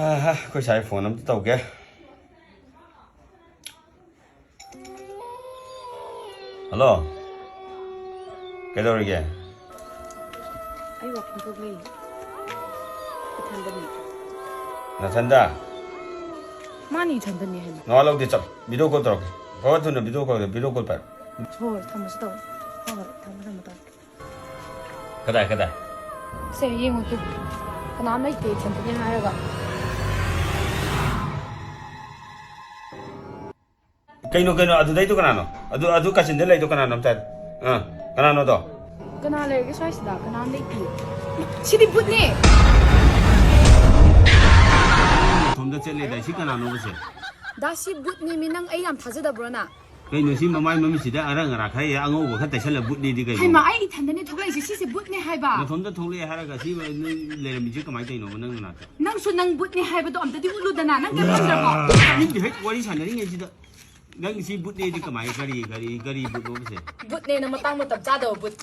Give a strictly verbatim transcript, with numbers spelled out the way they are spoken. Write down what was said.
ꯑꯥꯍꯥ, ꯑꯩꯈꯣꯏ ꯁꯥꯏ ꯐꯣꯟ ꯑꯝꯇ ꯇꯧꯒꯦ꯫ ꯍꯜꯂꯣ꯫ ꯀꯩꯗꯧꯔꯤꯒꯦ? ꯑꯩ ꯋꯥꯀꯤꯡ ꯊꯣꯛꯂꯛꯏ꯫ ꯏꯊꯟꯗꯅꯤ꯫ ꯅꯊꯟꯗ? ꯃꯥꯅꯤ, ꯏꯊꯟꯗꯅꯤ ꯍꯥꯏꯅ꯫ ꯅꯋꯥ ꯂꯧꯗꯦ, ꯆꯠꯂꯣ꯫ ꯚꯤꯗꯤꯑꯣ ꯀꯣꯜ ꯇꯧꯔꯛꯀꯦ꯫ ꯐꯕ ꯊꯨꯅ ꯚꯤꯗꯤꯑꯣ ꯀꯣꯜ, ꯚꯤꯗꯤꯑꯣ ꯀꯣꯜ ꯄꯥꯏ꯫ ꯍꯣꯏ, ꯍꯣꯏ, ꯊꯝꯃꯁꯤ ꯇꯧꯔꯣ꯫ ꯍꯣꯏ, ꯍꯣꯏ, ꯊꯝꯃꯣ, ꯊꯝꯃꯣ, ꯇꯧꯔꯛꯀꯦ꯫ ꯀꯗꯥꯏ, ꯀꯗꯥꯏ? ꯁꯦ, ꯌꯦꯡꯉꯨ ꯇꯨ꯫ ꯀꯅꯥꯝ ꯂꯩꯇꯦ, ꯏꯊꯟꯇꯅꯦ ꯍꯥꯏꯔꯒ꯫ ꯀꯩꯅꯣ, ꯀꯩꯅꯣ, ꯑꯗꯨꯗꯩꯗꯣ ꯀꯅꯥꯅꯣ? ꯑꯗꯨ, ꯑꯗꯨ ꯀꯥꯆꯤꯟꯗ ꯂꯩꯗꯣ ꯀꯅꯥꯅꯣ ꯑꯝꯇ ꯍꯥꯏꯔꯣ꯫ ꯑꯥ, ꯀꯅꯥꯅꯣꯗꯣ? ꯀꯅꯥ ꯂꯩꯔꯒꯦ ꯁ꯭ꯋꯥꯏꯁꯤꯗ? ꯀꯅꯥꯝ ꯂꯩꯇꯦ꯫ ꯁꯤꯗꯤ ꯕꯨꯠꯅꯦ! ꯃꯊꯣꯝꯗ ꯆꯠꯂꯦꯗꯥꯏ, ꯁꯤ ꯀꯅꯥꯅꯣꯕ ꯁꯦ? ꯗꯥ, ꯁꯤ ꯕꯨꯠꯅꯦꯃꯤ, ꯅꯪ ꯑꯩ ꯌꯥꯝ ꯊꯥꯖꯗꯕ꯭ꯔꯣ ꯅꯪ? ꯀꯩꯅꯣ ꯁꯤ ꯃꯃꯥꯏ ꯃꯃꯤꯠꯁꯤꯗ ꯑꯔꯪ ꯑꯔꯥꯛ ꯈꯔ ꯍꯦꯛ ꯑꯉꯧꯕ ꯈꯔ ꯇꯩꯁꯜꯂ ꯕꯨꯠꯅꯦꯗꯤ ꯀꯩꯅꯣ? ꯍꯩꯃꯥ, ꯑꯩ ꯏꯊꯟꯗꯅꯦ ꯊꯣꯛꯂꯛꯏꯁꯦ, ꯁꯤꯁꯦ ꯕꯨꯠꯅꯦ ꯍꯥꯏꯕ꯫ ꯃꯊꯣꯝꯗ ꯊꯣꯛꯂꯛꯑꯦ ꯍꯥꯏꯔꯒ ꯁꯤ ꯅꯣꯏ ꯂꯩꯔꯝꯃꯤꯁꯦ ꯀꯃꯥꯏꯅ ꯇꯧꯔꯤꯅꯣꯕ ꯅꯪ ꯅꯅꯥꯛꯇ? ꯅꯪꯁꯨ ꯅꯪ ꯕꯨꯠꯅꯦ ꯍꯥꯏꯕꯗꯣ ꯑꯝꯇꯗꯤ ꯎꯠꯂꯨꯗꯅ, ꯅꯪ ꯀꯩꯝ ꯈꯪꯗ꯭ꯔꯕꯣ? ꯇꯥꯅꯤꯡꯗꯦ, ꯍꯦꯛ ꯋꯥꯔꯤ ꯁꯥꯟꯅꯔꯤꯉꯩꯁꯤꯗ꯫ ꯅꯪ ꯁꯤ ꯕꯨꯠꯅꯦꯗꯤ ꯀꯃꯥꯏ, ꯀꯔꯤ, ꯀꯔꯤ, ꯀꯔꯤ ꯕꯨꯠꯅꯣꯕꯁꯦ? ꯕꯨꯠꯅꯦꯅ ꯃꯇꯥꯡ ꯃꯇꯝ ꯆꯥꯗꯕ ꯕꯨꯠ꯫